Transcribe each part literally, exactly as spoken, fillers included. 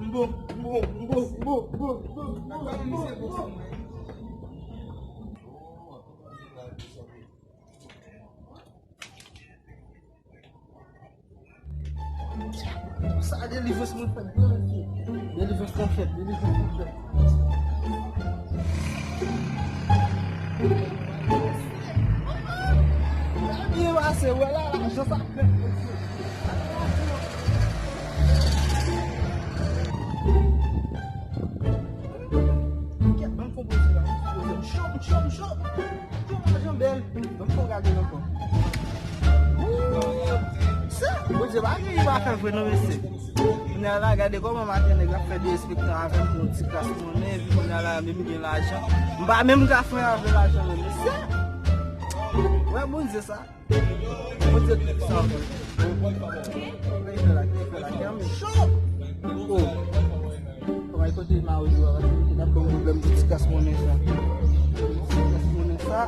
Bon, bon, bon, bon, bon, bon. Sa delivrans mwen fèt, gran Dye. Delivrans lan fèt, delivrans lan fèt. Byen pase, wè la, lajan sa fèt, mesye. Kèt, ban m fè yon poze la, yon ti poze. M cho, m cho, m cho. Cho, lajan bèl. Ban m fè yon gade ankò. Sa, Bondye pa gen, li pa fè vre non, mesye. Kounye a la, gade kòman maten nèg ap fè derespektan avè m pou yon ti kras monnen, epi kounye a la, menm gen lajan. M pa menm ka fè avè lajan menm, mesye. Wè Bondye sa. Bondye tout puissant. Kisa l fè la, kisa l fè la, kè m cho. Oh. Kòman kote Mario a, paske li t ap ban m pwoblèm pou ti kras monnen sa. Ti kras monnen sa.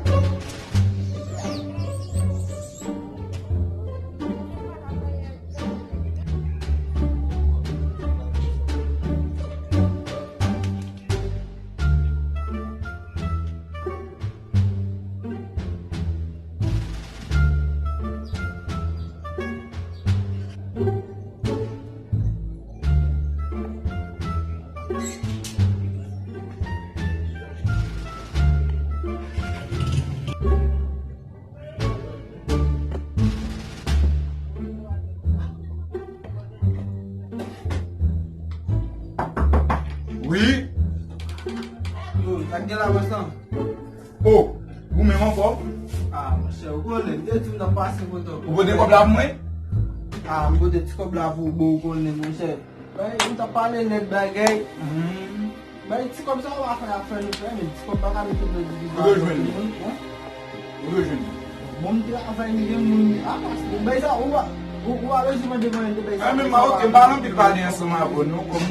Wi. Yo, sa k gen la, Vincent? Oh, ou menm ankò? Ah, monchè, ou konnen, m te di m t ap pase kote w. Ou pote kòb la pou mwen? Ah, m pote ti kòb la pou ou, bon, ou konnen, monchè. Bay, ou t ap pale nèt bagay. Hmm. Bay, ti kòb sa yo pa fè afè nou frè, men ti kòb pa ka mete nan divizyon avèk tout moun, hein? Ou te jwenn li? Ou te jwenn li? Bon, m travay, m gen moun, a pas, bay sa, ou pa, ou, ou pa bezwen mande mwen de bay sa. Ah, men, ok, m pa nan anpil pale ansanm avè w, non, kòm,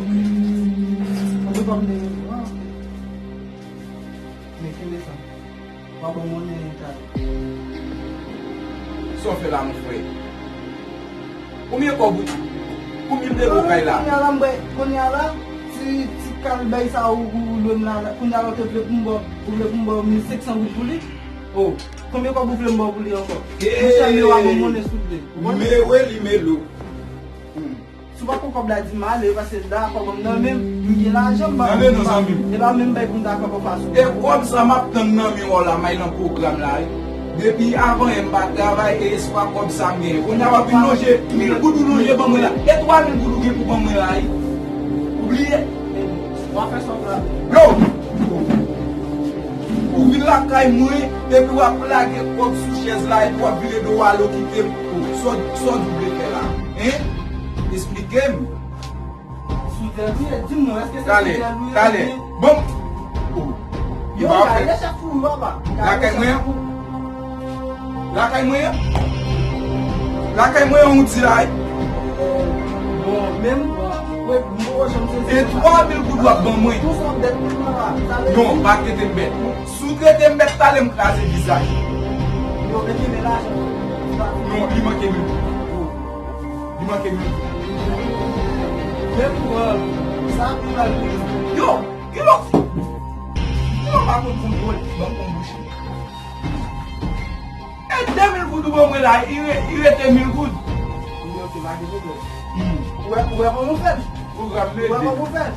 ok. Mande kòb de, ah. Men kenbe sa. W ap ban m monnen talè. Sa w fè la, mon frè? Konbyen kòb ou, konbyen m dwe ba w kay la? Kounye a la, m bay, kounye a la, ti, ti kal bay sa ou, ou, ou lwe m la, la, kounye a la, ou te vle pou m ba w, ou vle pou m ba w mil senk san goud pou li? Oh, konbyen kòb ou vle m ba w pou li ankò? Monchè, men w ap ban m monnen souple. Ou konnen? Mele li mele w. Hmm. Si w pa pran kòb la, di m ale, paske la, kòb m nan men m, m gen lajan, m pa, nan men nou, zanmi m. E pa menm bay pou m ta fè anfas ou. E kòb sa m ap tann nan men w la, m al nan pwogram la, wi. Depi avan yè m pa travay, e espwa kòb sa m genyen. Kounye a w ap vin lonje mil goud ou lonje ban mwen la. E twa mil goud ou gen pou ban mwen la, wi. Ou bliye? W ap fè sa w vle. Yo! Ou vin lakay mwen, epi w ap lage kòb sou chèz la, epi w ap vire do w ale w kite m. Sa w, sa w di w vle fè la? Hein? Esplike m. Sou tèt ou ye, di m non, èske se sou tèt ou ye? Talè, talè. Bon. Oh. Yo, gade chèf ou, papa. Lakay mwen an? Lakay mwen an? Lakay mwen an, ou di la, wi. Bon, men m, wi, m poko janm sezi. E twa mil goud w ap ban mwen. Tou sa w dèt pou mwen la. Non, pa trete m bèt. Si w trete m bèt, talè m kraze vizaj ou. Yo, men kenbe lajan. Non, li manke mil goud. Li manke mil goud. Men pran sa pou al. Yo, kilò. Kilò pa konn kontwole. Ban m konn bouch li. E de mil goud ou ban mwen la, i re-, i rete mil goud. Li ok, pa gen pwoblèm. Hmm. Ou wè, ou wè kòman w fè l? Pwogram mede. Ou wè kòman w fè l?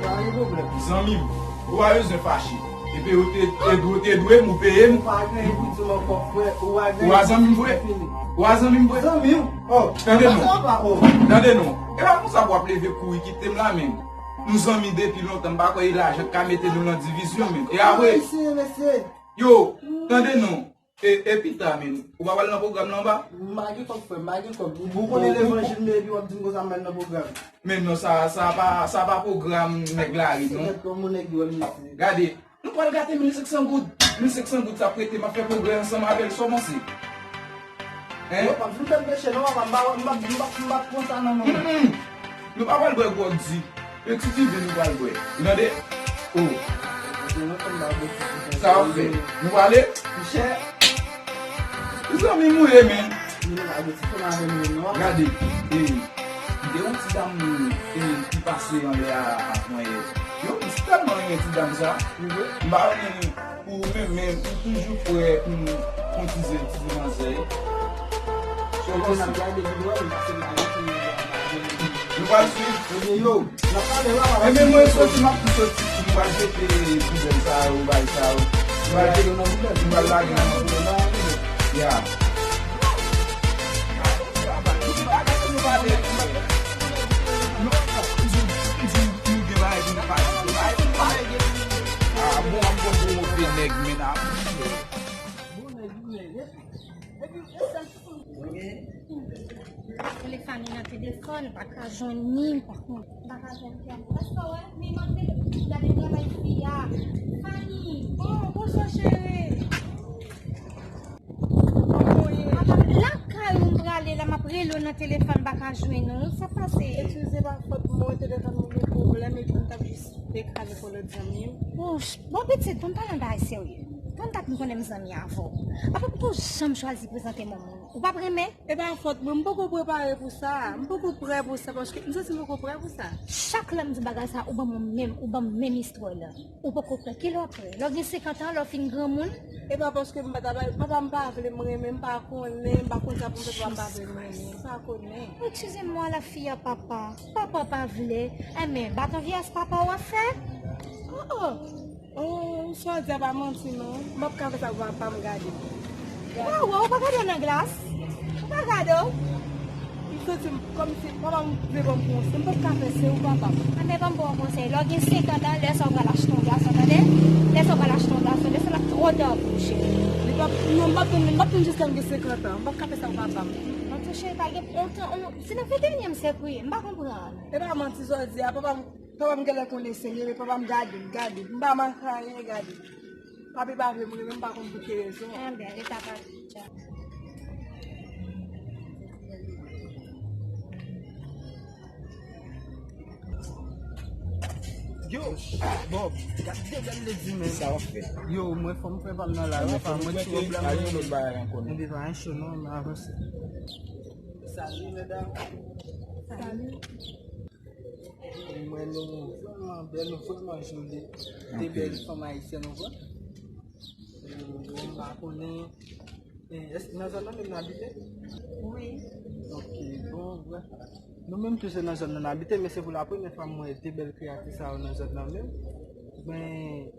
Pa gen pwoblèm. Zanmi m, ou pa bezwen fache. Epi ou te, te dwe, te dwe m, ou peye m. Ou pa gen pou di m ankò, frè. Ou pa gen. Ou pa zanmi m vre? Fini. Ou pa zanmi m vre? Zanmi m? Oh. Tande non. Sa va, oh. Tande non. E pa konsa pou w ap leve kouri kite m la menm. Nou zanmi depi lontan, m pa kwè e lajan k ka mete nou nan divizyon menm. E apre, mesye, mesye. Yo, tande non. E, e pita, men, ou pa pral nan pwogram nan anba? M pa gen kòb, frè, m pa gen kòb. Ou konnen levanjil m ye, epi w ap di m konsa m pral nan pwogram. Men non, sa, sa pa, sa pa pwogram nèg lari, non. Se nèg kòm yon nèg dwòl, mesye. Gade, nou pral gate mil senk san goud. Mil senk san goud sa prete, m ap fè pwogrè ansanm avè l, sa w panse? Hein? Yo, pa vin fè m peche non, papa, m pa, m pa, m pa, m pa pran sa nan men w. Mm, mm. Nou pa pral bwè gwòg di. Yon ti diven nou pral bwè. Ou tande? Oh. Sa w ap fè? Nou prale? Monchè. Zanmi m ou ye, men. Gade. Hey. Gen yon ti dam, e, ki pase anlè a ak mwen yè. Yo, m tèlman renmen ti dam sa. M pa renmen pou ou menm, men ou toujou prè pou yon ti zen, ti zen manzè. Yo, konsa. Nou pral swiv. Yo. Ebyen, mwen soti, m ap soti, m pral jete poubèl sa yo, bagay sa yo. M pral jete, m pral lage nan poubèl. Ya. Ah, bon, m konn gwo move nèg, men ap. Telefòn nan telefòn, m pa ka jwenn li, m pa konn, m pa ka jwenn li. Èske w wè? Men m ap gade travay fi a. Fanny, oh, bonswa cheri. Kòman w ye? Lakay ou m prale la, m ap rele w nan telefòn, m pa ka jwenn ou. Sa k pase? Eskize, pa fòt mwen, telefòn mwen gen pwoblèm, epi m t ap jis dekrane pou lòt zanmi m. Oh, bon pitit, pou m pale yon bagay serye. Tann dat m konnen m zanmi avè w. Apa m poko janm chwazi prezante m yon moun. Ou p ap renmen? E pa fòt mwen, m poko prepare pou sa. M poko prè pou sa, paske m santi m poko prè pou sa. Chak lè m di bagay sa, ou ban m menm, ou ban m menm istwa la. Ou poko prè. Kilè w ap prè? Lè w gen senkant an, lè w fin granmoun? E pa paske m pa ta bay, papa m pa vle m renmen, m pa konnen, m pa konn sa pou m fè, papa m pa vle m renmen, m pa konnen. Excusez-moi, la fille à papa. Papa pa vle. Enben, baton vyès papa w ap fè? Oh, oh. Oh, sa w di a pa manti non. M p ap ka fè sa pou papa m gade. Ou pa wè, ou pa gade w nan glas. Ou pa gade w. M santi m kòmsi papa m vle ban m konsèy. M p ap ka fè, se ou papa m. Anben, ban m ba w konsèy. Lè w gen senkant an, lè sa w pral achte yon gason, tande? Lè sa w pral achte yon gason, lè sa l ap twò ta pou ou, cheri. Li p ap, non, m p ap tann, m p ap tann jiska m gen senkant an. M p ap ka fè sa pou papa m. Antouka, cheri, pa gen, on tan, on, se nan venteyinyèm syèk ou ye, m pa konprann. E pa manti sa w di a, papa m Papa m genlè konnen se m ye, men papa m gade m, gade m. M pa manke anyen, gade m. Papi pa vle m renmen, m pa konn pou ki rezon. Enben, li ta pa di dja. Yo, Bob, gade de bèl ledi, men. Sa w ap fè? Yo, mwen fò m fè pa m nan la, mwen fè ti pwoblèm. Enben, pa anyen cho non, m avanse. Salut, medam. Salut. Mwen, nou vrèman bèl, nou vrèman joli. De bèl fanm ayisyèn, ou konprann? E, bon, m pa konnen, e, èske nan zòn nan menm n abite? Wi. Ok, bon, vre. Nou menm tou se nan zòn nan n abite, men se pou la premyè fwa m wè de bèl kreyati sa yo nan zòn nan menm. Men,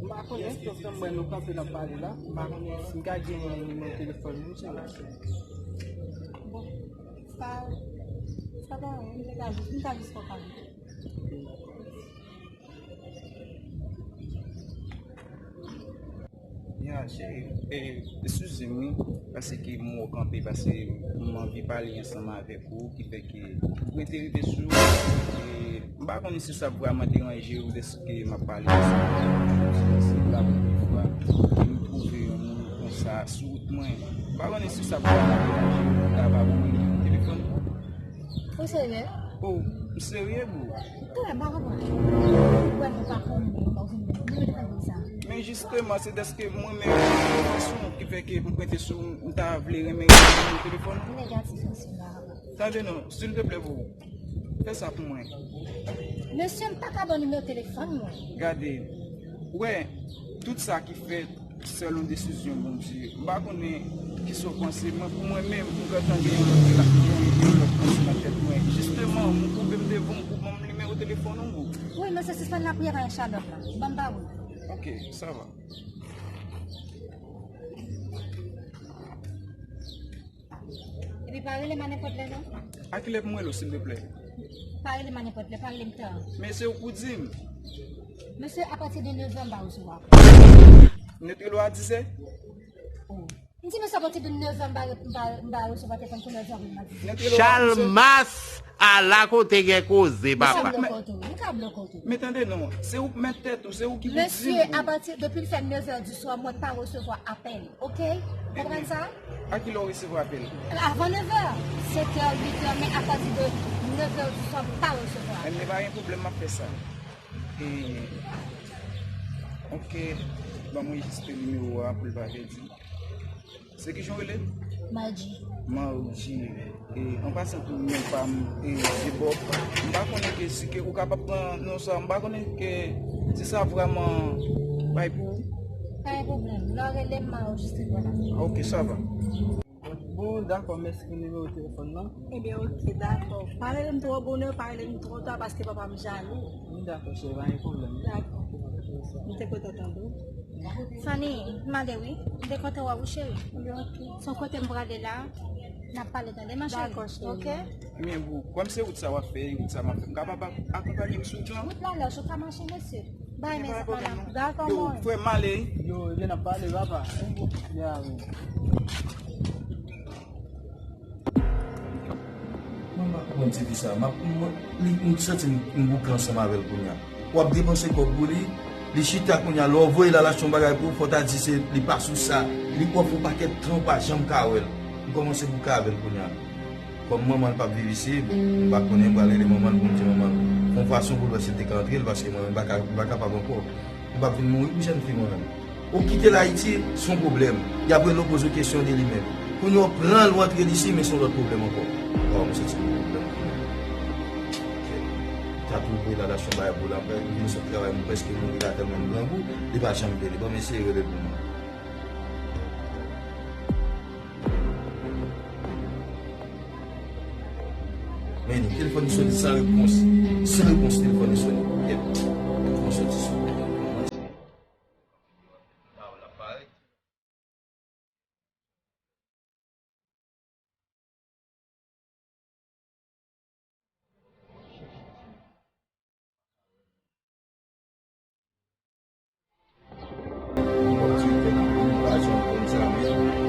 m pa konnen, tout tan m wè nou kanpe n ap pale la, m pa konnen si m ka gen nimewo telefòn nou, se la. Bon, sa, sa pa anyen, m te ka jis, m ta jis kontan. Ya, cheri, e, eskize m, wi, paske m wè w kanpe, paske m anvi pale ansanm avèk ou, ki fè ke m prete rive sou ou. E, m pa konnen si sa ap vrèman deranje w dèske m ap pale ansanm avèk ou, paske se la premye fwa ke m twouve yon moun konsa sou wout mwen. M pa konnen si sa ap vrèman deranje w, ou ta ba mwen telefòn ou? Ou serye? Oh, m serye, bro. Talè m pa konprann. Ou wè nou pa konnen, ou vin, nou vin fè konsa. Men jisteman, se dèske mwen menm, mwen sou ki fè ke m prete sou, m ta vle renmen gen nimewo telefòn ou. Negatif, mesye, m pa kapab. Tande non, silvouplè, bro. Fè sa pou mwen. Mesye, m pa ka ba w nimewo telefòn mwen. Gade, ou wè, tout sa ki fèt, sèl yon desizyon Bondye. M pa konnen kisa w panse, men pou mwen menm, m gentan gen yon lòt, gen yon lòt panse nan tèt mwen. Jisteman, m koube m devan w pou ban m nimewo telefòn ou, bro. Wi, mesye, sispann lapriyè pa yon chalòt la. Ban m ba ou. Ok, sa va. Epi pa rele m a nenpòt lè non. A kilè pou m rele w, silvouplè? Pa rele m a nenpòt lè, pa rele m ta. Men se ou k pou di m. Mesye, apati de nevè, m pa resevwa apèl. M te rele w a dizè? Oh. M di mesye, apati de nevè, m pa, m pa, m pa resevwa telefòn, kounye a w di apèl m a dizè. Chalmas ala kote gen koze, papa. M ka bloke w tou, m ka bloke w tou. Men tande non, se ou k mèt tèt ou, se ou ki pou di m. Mesye, apati, depi l fè nevè di swa, mwen pa resevwa apèl. Ok? Konprann sa? A kilè w resevwa apèl? Avan nevè, sèt è, uit è, men apati de nevè di swa, m pa resevwa. Enben, pa gen pwoblèm, m ap fè sa. E, ok, ban m rejistre nimewo a pou l pa pèdi. Se kijan w rele? Madji. Mardi, e, an pasan tou, non pa m, e, se Bob. M pa konnen ke si ke ou kapab pran non sa, m pa konnen ke si sa vrèman bay pou ou. Pa gen pwoblèm. Lè w rele m, m a anrejistre vwala. Ok, sa va. Bon, dakò, mèsi pou nimewo telefòn nan. Ebyen, ok, dakò. Pa rele m twò bonè, pa rele m twò ta, paske papa m jalou. Wi, dakò, cheri, pa gen pwoblèm. Dakò. M te kontan tande w. Fanny, m ale wi. M te kontan wè w, cheri. Ebyen, ok. Se yon kote m prale la, n ap pale, tande, ma cheri. Dakò, cheri. Ok? Ebyen, boo, kòm se wout sa w ap fè, wout sa m ap fè, m kapab ak-, akonpanye m sou wout lan, wi? Wout la laj, ou ka mache, mesye. Bay, men sa pa la. Dakò, yo, mwen. Frè m ale. Yo, ebyen, n ap pale, papa. Ya, wi. Mwen pa konprann tifi sa. M ap, mwen, li, m santi m, m bouke ansanm avè l kounye a. W ap depanse kòb pou li, li chita kounye a. Lè w voye l al achte yon bagay pou ou, fò w ta di se li pa sou sa. Li ofri w pakèt tan, w pa janm ka wè l. M kòmanse bouke avè l kounye a. Kòm manman l p ap viv isi, m pa konnen, m pral rele manman l pou m di manman l fè yon fason pou l wè si l te ka antre l, paske mwen menm m pa ka, m pa kapab ankò. M p ap vin mouri pou jèn fi mwen menm. Ou kite l Ayiti, se yon pwoblèm. Y ap rele w poze w kesyon de li menm. Kounye a w pran l, w antre l isi, men se yon lòt pwoblèm ankò. Oh, m santi m gen pwoblèm kounye a. Ok. M ta tou voye l al achte yon bagay pou l, apre m vin sot travay, m prèske mouri la tèlman m grangou, li pa janm vini. Bon, m eseye rele l pou mwen. Men telefòn li sone san repons. San repons telefòn li sone. Yep. Telefòn soti sou.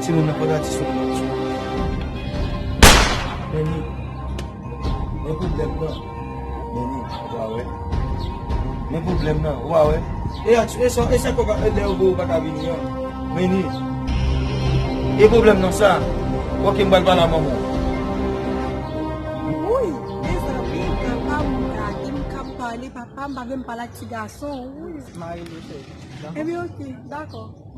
Timoun nan pa t atis yon nòt. Men ni, men pwoblèm nan. Men ni, ou pa wè. Men pwoblèm nan, ou pa wè. E a, e sa, e sa kòk lè yo ba w pa ka vini an. Men ni. E pwoblèm nan sa. Ok, m pral pale a manman w. Wouy, mezanmi, m kapab, m ka, m ka pale, papa, m pa vle m pale ak ti gason, wouy. Mari m, cheri. Ebyen, ok, dakò.